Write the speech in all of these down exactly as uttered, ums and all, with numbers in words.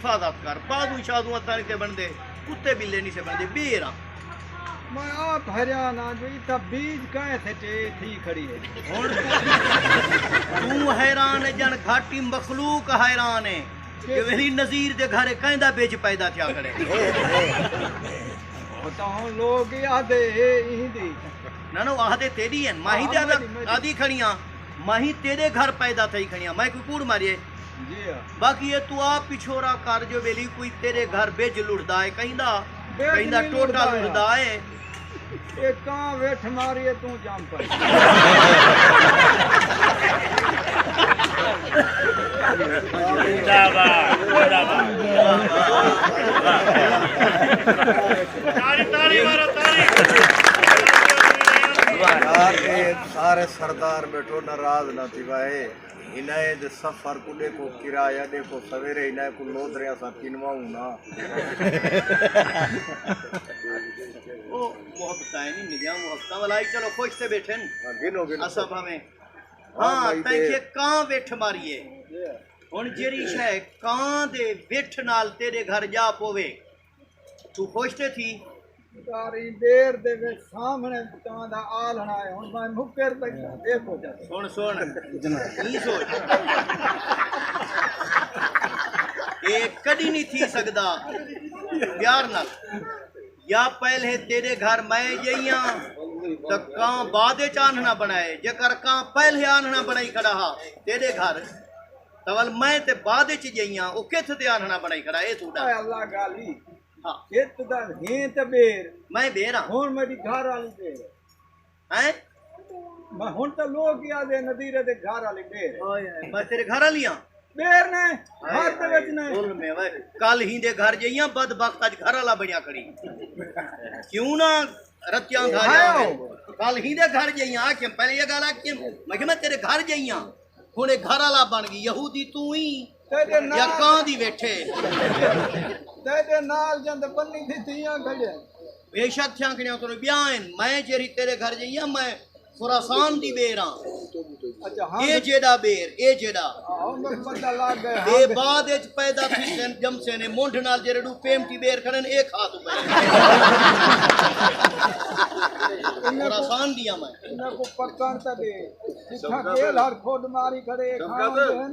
حفاظت کر، بازو شازو اتھاں تے بݨدے، کتے ٻلے نہیں سے بݨدے، ٻیر آں۔ میں آپ حیران ہاں جو اتھاں بیج کائیں سٹے تھی کھڑی ہے۔ ہݨ توں، توں حیران ہے، ڄݨ گھاٹی مخلوق حیران ہے کہ ویلی نذیر دے گھر کائیں دا بج پیدا تھیا کھڑے۔ او تاں ہݨ لوگ ہی آہدے ہے ایندی۔ نہ، نہ، آہدے تیݙی ہن، ماہی تے آہدی کھڑیاں، ماہی تیݙے گھر پیدا تھئی کھڑیاں، میں کوئی کوڑ ماریے؟ جی ہاں۔ باقی اے توں آپ پچھورا کر جو ویلی کوئی تیݙے گھر بج لڑھدا ہے، کہیں دا، بج کہیں دا نہیں ٹوٹا لڑھدا ہے۔ لڑھدا ہے۔ اے کاں ویٹھ ماری ہے، توں جام پئی۔ زندہ باد، زندہ باد۔ تاڑی، تاڑی مارو، تاڑی۔ یار، اے سارے سردار ٻیٹھو، ناراض نہ تھیوائے۔ ہنائے دے سفر کوں ݙیکھو، کرایہ ݙیکھو، سویرے ہنائے کوں لودھرے اساں کنواؤں نا۔ او محبتاں نہیں ملیاں، محبتاں والا ہی۔ چلو، خوش تے ٻیٹھن۔ ہاں، گنو، گنو۔ اساں بھاویں، ہاں، ہاں، بھائی، تئیں تے کہ کاں ویٹھ ماریے۔ ہݨ جیڑھی شے کاں دے ویٹھ نال تیݙے گھر ڄا پووے، توں خوش تے تھی؟ ساری دیر دے وچ سامݨے کاں دا آلݨا ہے، ہݨ میں مکر تے ݙیکھو جا۔ سݨ، سݨ، ایں سوچ، اے کݙی نہیں تھی سڳدا۔ پیار نال، یا پہلے تیݙے گھر میں ڄئیاں تاں کاں بعد وچ آنہݨا بݨائے، جیکر کاں پہلے آنہݨا بݨائی کھڑا ہا تیݙے گھر، تاں ول میں تے بعد وچ ڄئیاں، او کتھ تے آنہݨا بݨائی کھڑا، اے توں ݙس۔ اے اللہ ڳالھی۔ ہاں۔ کتھ دا ہیں تے ٻیر۔ میں ٻیر ہاں۔ ہݨ میݙی گھر والی ٻیر۔ ہیں؟ میں ہݨ تاں لوگ ہی آہدے نذیرے دے گھر والی ٻیر۔ ہائے ہائے، میں تیݙے گھر والی ہاں۔ ٻیر نے، ہائے گھر دے وچ نے۔ ظلم ہے وائے۔ کل ہیندے گھر ڄئیاں، بدبخت اڄ گھر والا بݨیا کھڑی۔ کیوں نہ رتیاں دھاریاں ہائے۔ ہوئے۔ کل ہیندے گھر ڄئیاں، آکھیم، پہلے یہ ڳالھ آکھیم، میں کہ میں تیݙے گھر ڄئیاں۔ ہݨ اے گھر والا بݨ ڳئی، یہودی توں ہی تیݙے یا نال، کاں دی ویٹھے؟ تیݙے نال جند بنی دی دھیاں کھڑے۔ بے شک تھیاں کھڑیاں اتھوں ٻیاں ہن۔ میں جیڑھی تیݙے گھر ڄئیاں، میں خراسان دی ٻیر ہاں۔ اچھا، ہاں۔ اے جیڑھا ٻیر، اے جیڑھا۔ ہاں، ہاں، میں پتہ لڳ ڳئے، ہاں۔ اے بعد وچ پیدا تھیسن، ڄمسن، اے منڈھ نال جیڑھے ݙو پیمٹی ٻیر کھڑن، اے کھا توں پئے۔ انہاں کوں خراسان دیاں میں۔ انہاں کوں پکݨ تاں ݙے۔ جتھاں کیل ہر کھوݙ ماری کھڑے، اے کھاوݨ دے ہن۔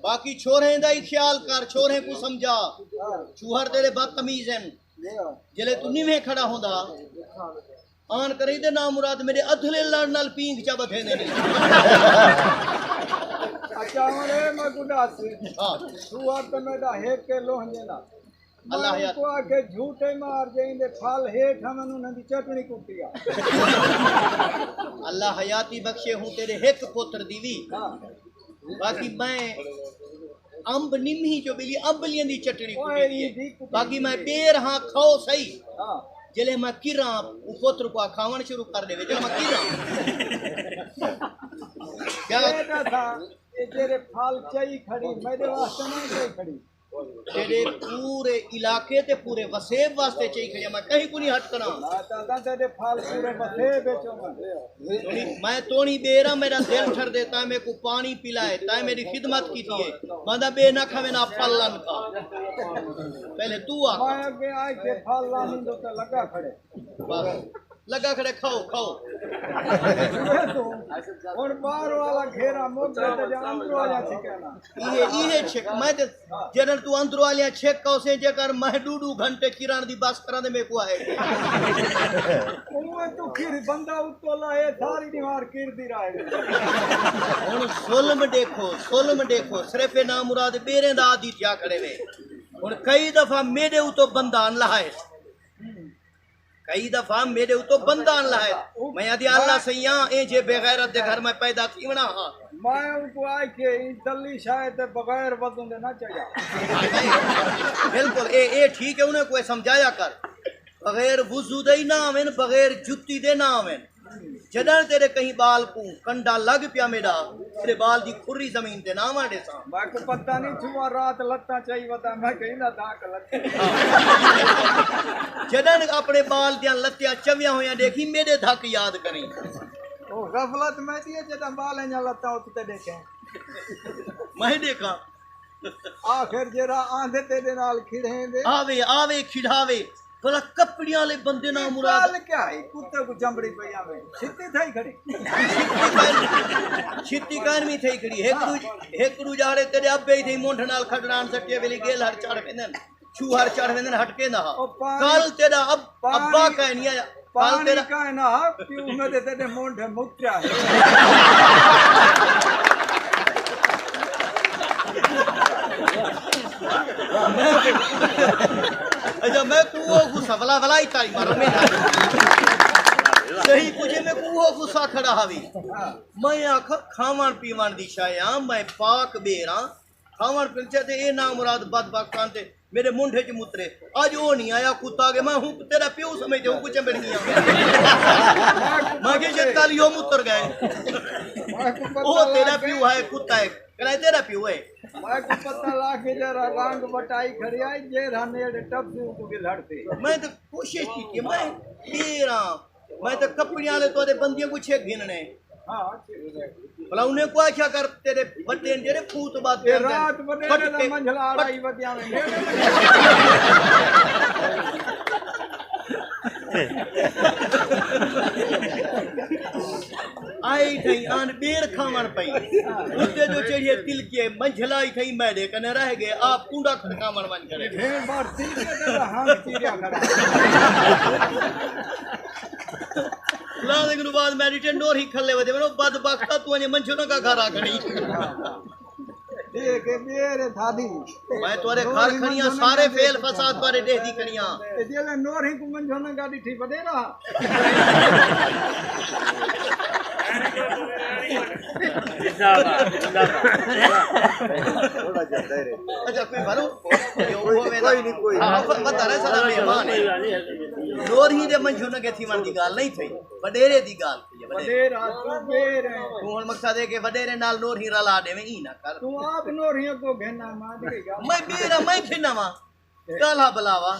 باقی چھوہریں دا ہی خیال کر، چھوہریں کوں سمجھا۔ شوہر تیݙے بدتمیز ہن۔ جلے توں نیویں کھڑا ہوندا، آن کر ایندے نامراد میݙے ادھلے لڑ نال پینگھ چا ٻدھیندے نے۔ اچھا، ہݨ اے میں کوں ݙس۔ ہاں۔ شوہر تے میݙا ہک ہے لوہنجے نال۔ اللہ میں حیات۔ اونکوں آکھے جھوٹے مار، جے ایندے پھل ہیٹھ آون، انہاں دی چٹنی کٹی آ۔ اللہ حیاتی بخشے، ہوں تیݙے ہک پتر دی وی۔ ہاں۔ باقی میں امب نمھی جو ٻلی امبلیاں دی چٹنی اوئے کٹی دی ہے۔ ایندی کٹی باقی میں دی ہے۔ ٻیر ہاں، کھاؤ صحیح۔ ہاں۔ جلے میں کراں، او پتر کوں کھاوݨ شروع کر ݙیوے، جلے میں کراں۔ کیا؟ اے ݙسا، اے جیڑھے پھل چائی کھڑی، میݙے واسطے نہیں چائی کھڑی۔ تیݙے پورے علاقے تے پورے وسیب واسطے چائی کھڑیاں، میں کہیں کوں نہیں ہٹ کراں۔ میں چاہنداں تیݙے پھل پورے وسیب وچ ہوون۔ توݨی، میں توݨی ٻیر ہاں، میݙا دل ٹھردے، تاں میکوں پاݨی پلائے، تاں میݙی خدمت کیتی ہے۔ بندہ ٻے نہ کھاوے، نہ پھل لن کھا۔ پہلے توں آ۔ میں اڳے آئی کے پھل لانی دو تے لڳا کھڑے۔ بس۔ لڳا کھڑے، کھاؤ، کھاؤ۔ ہݨ ٻاہر والا گھیرا مک ڳئے تے جا اندر والا چھکے نا۔ ایہے، ایہے چھک، میں تے جݙݨ توں اندر والیاں چھک کوسیں، جے کر میں ݙو ݙو گھنٹے کرݨ دی بس کراں تے میکوں آئے۔ اوہ توں کر بندہ اتوں لائے، ساری دیوار کر دی رائے۔ ہݨ ظلم ݙیکھو، ظلم ݙیکھو، صرف اے نامراد ٻیریں دا عادی تھیا کھڑے وے۔ ہݨ کئی دفعہ میݙے اتوں بندہ لہائے۔ کئی دفعہ میݙے اتوں بندہ آن لائے۔ میں آہدی، اللہ سئیاں، ایں جے بے غیرت دے گھر میں پیدا تھیوݨا ہا۔ میں اونکوں آکھے، ایں دلی شاہ تے بغیر وضو دے نہ چڑھیا۔ بالکل، اے، اے ٹھیک ہے، انہیں کوئی سمجھایا کر۔ بغیر وضو دے ہی نہ آون، بغیر جتی دے نہ آون۔ جݙݨ تیݙے کہیں ٻال کوں کنڈا لڳ پیا میݙا، تیݙے ٻال دی کھری زمین تے نہ آوݨ ݙیساں۔ میکوں پتہ نی تھیوا رات لتاں چائی ودا، میں کہیں دا دھاک لتاں۔ جݙݨ اپݨے ٻال دیاں لتیاں چویاں ہویاں ݙیکھیں، میݙے دھک یاد کریں۔ او غفلت میݙی ہے جݙاں ٻالیں دیاں لتاں اُت تے ݙیکھیں۔ میں ݙیکھاں۔ آخر جیڑھا آندے تیݙے نال کھڑیں دے۔ آوے، آوے، کھڑاوے۔ بھلا کپڑیاں والے بندے نال مراد۔ ڳالھ کیا ہے؟ کتے کوں چمبڑی پئی آوے۔ چھتی تھئی کھڑی۔ چھتی کائنویں تھئی کھڑی۔ ہک ݙوج-، ہک ݙوجھے آڑے تیݙے ابے ہی تھئی منڈھ نال کھڑڑان سٹیے ویلے ڳل ہر چڑھ ویندن۔ چھوہر چڑھ ویندن ہٹکے نہ ہا۔ او پاݨی، کل تیݙا اب-، پاݨی، ابا کائنی آیا۔ کل پاݨی تیݙا کائنا ہا، پیو میں دے تیݙے منڈھ مکیا ہے۔ اچھا، میں کوہ غصہ ولا ولا ہی تائی مارو میں۔ صحیح پوچھے میں کوہ غصہ کھڑا ہاوی۔ میں آکھا کھاوݨ پیوݨ دی شے آں، میں پاک ٻیر آں۔ کھاوݨ پلچے تے اے نامراد بدبخت آن تے میݙے منڈھ اچ مترے۔ اڄ او نی آیا، کتا ڳئے، میں ہوں تیݙا پیو سمجھدے ہوں کوں چمبڑ ڳیاں۔ میں کہیا شاید کل ایہو متر ڳئے۔ او تیݙا پیو ہے، کتا ہے، کراں تیݙا پیو ہے۔ میکوں پتہ لڳ ڳیا جیڑھا رنگ وٹائی کھڑیا ہے، جیڑھا نیڑے ٹپسی اونکوں ڳل ہڑسی۔ میں تے کوشش کیتی ہے، میں ٻیر آں۔ میں تے کپڑیاں والے تہاݙے بندیاں کوں چھک گھنݨے۔ ہاں، چھک۔ بھلا انہیں کوں آکھیا کر تیݙے وݙے جیڑھے پھوت بات اے کر رات وݙے پٹ دا کے، منجھلا پٹ آڑائی ودیاں ویندے۔ آئی تھئی آن ٻیر کھاوݨ پئی۔ اتے جو چڑھیے تلکیے منجھلا ہی تھئی میݙے کنے رہ ڳئے، آپ کنڈا کھڑکاوݨ ونڄ کرے۔ بھیݨ بار تلکیے تے ہنگ چیریا کھڑا۔ لا دے کنوں بعد میݙی ٹے نورھی کھلے ودے، ونو بدبختا توں انڄے منجھو نہ کا گھر آ کھڑی۔ ٹھیک ہے، میرے تھالی۔ میں تہاݙے گھر کھڑی ہاں، سارے فعل فساد تہاݙے ݙیہدی کھڑی ہاں۔ تے جیلے نورھی کوں منجھو نہ گاݙی ٹھی وݙے رہا۔ زندہ باد، زندہ باد۔ اچھا، کوئی بھرو؟ کوئی نہیں، کوئی نہیں۔ ہاں، بتا رہے سارا مہمان ہے۔ نورھی دے منجھو نہ کے تھیوݨ دی ڳالھ نہیں تھئی، وݙیرے دی ڳالھ تھئی ہے، وݙیرے۔ وݙیرا، توں ٻیر ہیں۔ توں ہݨ مقصد ہے کہ وݙیرے نال نورھی رلا ݙیویں، ایں نہ کر۔ توں آپ نورھیاں کوں گھن آ، ماں دی ڳالھ۔ میں ٻیر ہاں، میں گھن آواں۔ ڳالھا بلاوا۔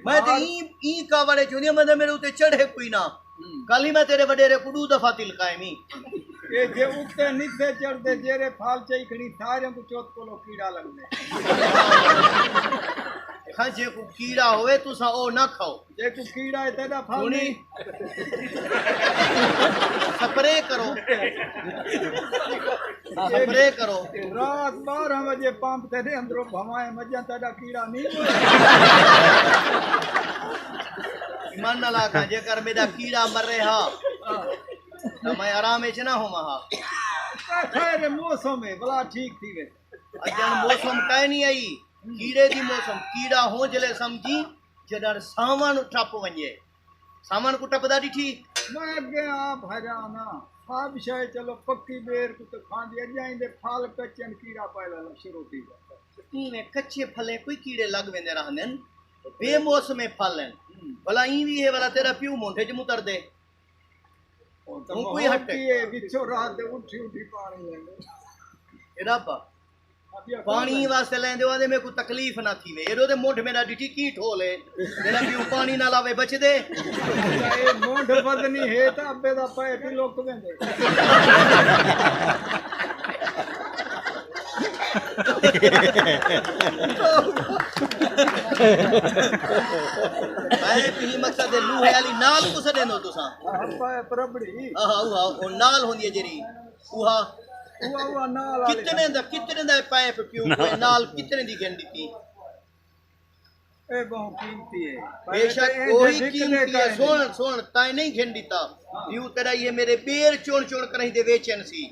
میں تے ایں، ایں کاوڑ اچ ہوندی ہاں، میں تے میݙے اتے چڑھے کوئی نہ۔ ہوں۔ کل ہی میں تیݙے وݙیرے کوں ݙو دفعہ تلکائے می۔ اے جے اتے نسے چڑھدے، جیڑھے پھل چائی کھڑی، سارے کوں چوت کولو کیڑا لڳدے۔ ہاں، جے کوں کیڑا ہوئے، تساں او نہ کھاؤ۔ جے کوں کیڑا ہے، تیݙا پھل سنی۔ نہیں۔ سپرے کرو۔ سپرے کرو۔ رات ٻارہاں وڄے پمپ تیݙے اندروں بھوائیں وڄن، تیݙا کیڑا نہیں ہوئے۔ ایمان نال آکھاں، جیکر میݙا کیڑا مرے ہا، تاں میں آرام اچ نہ ہوواں ہا۔ خیر، موسم ہے، بلا ٹھیک تھی وے۔ اڄݨ موسم کائنی آئی، کیڑے دی موسم، کیڑا ہوں جلے سمجھی، جݙݨ ساوݨ ٹپ ونڄے۔ ساوݨ کوں ٹپدا ݙٹھی؟ میں اڳے آپ حیران ہاں۔ سب شے چلو پکی ٻیر کوں تے کھاندی، اڄاں ایندے پھل کچن کیڑا پائے لالا شروع تھی ڳیا۔ ایویں کچے پھلیں کوئی کیڑے لڳ ویندے رہندن، بے موسمے پھل ہن۔ ہوں۔ بھلا ایں وی ہے، بھلا تیݙا پیو مونڈھے چ متر دے۔ ہوں تاں ہوں کوئی ماحول ہٹے۔ کی ہے، وچوں رات دے اٹھی اٹھی پاݨی لیندے۔ اے رب آ۔ پاݨی واسطے لیندے ہو، آہدے میکوں تکلیف نہ تھیوے۔ ایݙو تے مونڈھ میݙا ݙٹھی کی ٹھول ہے۔ جیڑھا پیو پاݨی نال آوے بچدے۔ اے مونڈھ وزنی ہے تاں ابے دا پائپ ہی لک ویندے۔ پائپ ہی مقصد ہے لوہے والی نال کوں سݙیندو تساں۔ ہاں، پائپ ربڑی۔ ہاں، ہاں، او نال ہوندی ہے جیڑھی۔ اوہا۔ اوہا، اوہا نال والے۔ کتنے دا، کتنے دا پائپ پیو کوئی نال کتنے دی گھن ݙتی؟ اے بہوں قیمتی ہے۔ بے شک، اوہی قیمتی ہے۔ سوہݨ، سوہݨ، تائیں نہیں گھن ݙتا۔ ہاں۔ پیو تیݙا یہ میݙے ٻیر چݨ چݨ کرائیں دے ویچن سی۔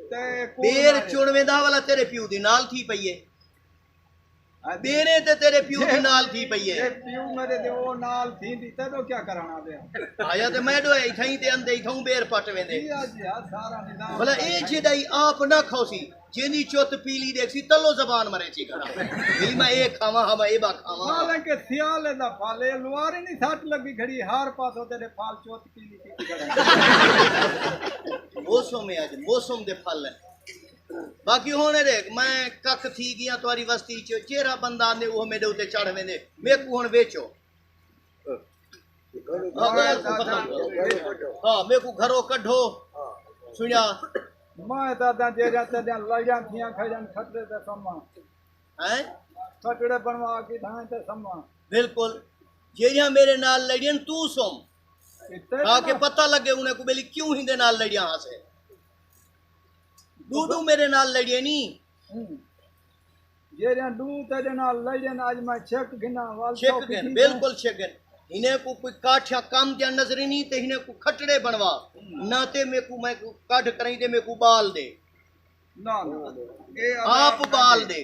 تے کوڑ ٻیر مارے۔ چݨ ویندا والا تیݙے پیو دی نال تھی پئی ہے۔ ٻیریں تے تیݙے پیو دی نال تھی پئی ہے۔ پیو میݙے تے او نال تھیندی، تیݙو کیا کرݨا پیا؟ آیا تے میݙو ہے، اتھائیں تے اندے، اتھاؤں ٻیر پٹ ویندے۔ جی ہا، جی ہا، سارا نظام بھلا اے جیݙائی آپ نہ کھوسی، جیندی چت پیلی ݙیکھسی، تلو زبان مرے چی کھڑا۔ بھئی میں اے کھاواں ہا، میں اے با کھاواں ہا۔ حالانکہ سیالے دا پھل اے، لواری نہیں سٹ لڳی کھڑی، ہر پاسوں تیݙے پھل چت پیلی کیتی کھڑا۔ موسم ہے اڄ، موسم دے پھل ہیں۔ باقی ہݨ اے ݙیکھ، میں ککھ تھی ڳیاں تہاݙی وستی چ، جیڑھا بندہ آندے، اوہ میݙے اتے چڑھ ویندے۔ میکوں ہݨ ویچو۔ ہاں، میکوں ختم کرو۔ ہاں، میکوں گھروں کڈھو۔ سنیا۔ میں تاں آہداں جیڑھیاں تیݙیاں لڑیاں تھیاں کھڑیاں کھٹڑے تے سماں۔ ہیں؟ کھٹڑے بݨوا کے تھاں تے سماں۔ بالکل۔ جیڑھیاں میݙے نال لڑیاں توں سم۔ اتنے تاکہ نہ پتہ لڳے انہیں کوں ٻیلی کیوں ہیندے نال لڑیاں ہاسے۔ ݙو ݙو میݙے نال لڑیے نی۔ ہوں۔ جیڑھیاں ݙو تیݙے نال لڑیاں، اڄ میں چھک گھناں، ول چھک سوکھی گھن، تھی بالکل چھک گھن۔ ہنے کوں کوئی کاٹھیاں کم دیاں نظری نی تے ہنے کوں کھٹڑے بݨوا۔ ہوں۔ نہ تے میکوں، میکوں کڈھ کرائیں تے میکوں ٻال ݙے۔ نہ، نہ۔ اے آپ ٻال ݙے۔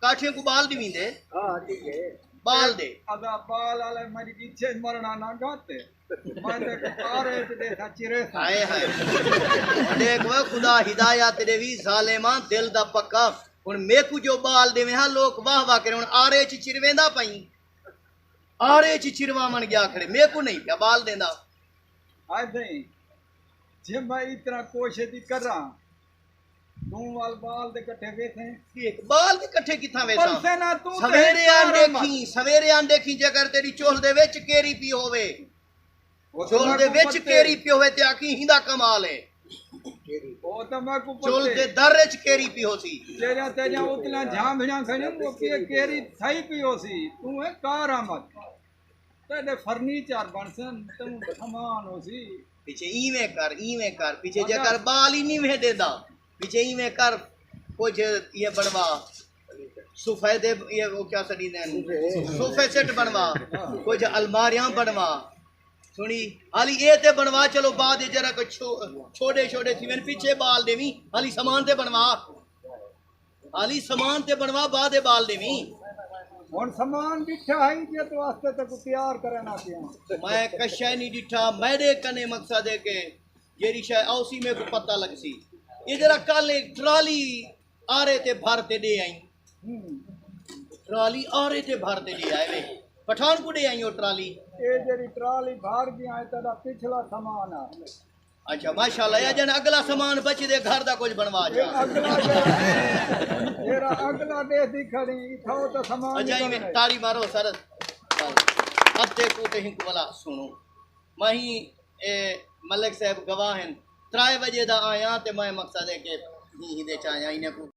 کاٹھیں کوں ٻال ݙیویندے؟ ہاں، ٹھیک ہے۔ ٻال ݙے۔ ادا ٻال والے میݙی ڳچھے مرݨا نہ گھت۔ میں تے آرے چ ݙیساں چرے ساں۔ ہائے ہائے۔ ݙیکھ وے خدا ہدایت ݙیوی ظالماں دل دا پکا۔ ہݨ میکوں جو ٻال ݙیویں ہا لوک واہ واہ کریں۔ ہݨ آرے چ چرویندا پئیں۔ آرے چ چرواوݨ ڳیا کھڑے۔ میکوں نہیں پیا ٻال ݙیندا۔ ہائے سئیں، جے میں اتنا کوشش دی کراں، توں وال ٻال دے کٹھے ویسیں؟ ݙیکھ، ٻال دے کٹھے کتھاں ویساں؟ پرسے نہ توں تے سویرے آن چار ݙیکھیں، سویرے آن ݙیکھیں جے اگر تیݙی چولھ دے وچ کیری پی ہووے۔ او تاں چولھ دے میکوں وچ پتے۔ کیری پی ہووے تے آکھیں ہیندا کمال ہے۔ او تاں میکوں چولھ پتے۔ دے در وچ کیری پی ہوسی۔ جیڑھیاں تیݙیاں اتلیاں جھانبھڑیاں کھڑیاں، او پی کیری تھئی پی ہوسی۔ توں ہے کارآمد۔ تیݙے فرنیچر بݨسن، تیݙوں سامان ہوسی۔ پچھے ایویں کر، ایویں کر، پچھے جے اگر کر ٻال ہی نہیں ݙیندا، پچھے ایویں کر، کجھ یہ بݨوا، صوفے دے، یہ وہ کیا سݙیندے ہن؟ صوفے۔ صوفے سیٹ بݨوا، کجھ الماریاں بݨوا۔ سݨی، حالی اے تے بݨوا، چلو بعد وچ ذرا کجھ چھو-، چھوٹے چھوٹے تھی ون، پچھے ٻال ݙیویں، حالی سامان تے بݨوا۔ حالی سامان تے بݨوا، بعد ٻال ݙیویں۔ ہݨ سامان ݙٹھا ہے، جے تو واسطے تے کو تیار کرنا پیا۔ میں کشا نہیں ݙٹھا، میݙے کنے مقصد ہے کہ جیڑھی شے آؤسی میکوں پتہ لڳسی۔ اے ذرا کل ایک ٹرالی آرے تے بھر تے ݙے آئیں۔ ہوں۔ ٹرالی آرے تے بھر تے ݙے آئے وے۔ پٹھان کوں ݙے آئیں او ٹرالی۔ اے جیڑھی ٹرالی بھر ڳئی آئیں، تیݙا پچھلا سامان آ۔ اچھا، ماشاءاللہ، یا جن اگلا سامان بچ دے گھر دا کجھ بݨوا اے جا۔ اگلا جیڑھا، جیڑھا اگلا ݙیکھدی کھڑی، اتھاؤ تاں سامان اچھا، نکل ایویں آئے۔ تاڑی مارو سر۔ ادھے کوں تے ہک ولا سݨو۔ میں ہی، اے، ملک صاحب گواہ ہن۔ ترائے وڄے دا آیاں تے میں مقصد ہے کہ ہی ہی دے چ آیاں، انہیں کوں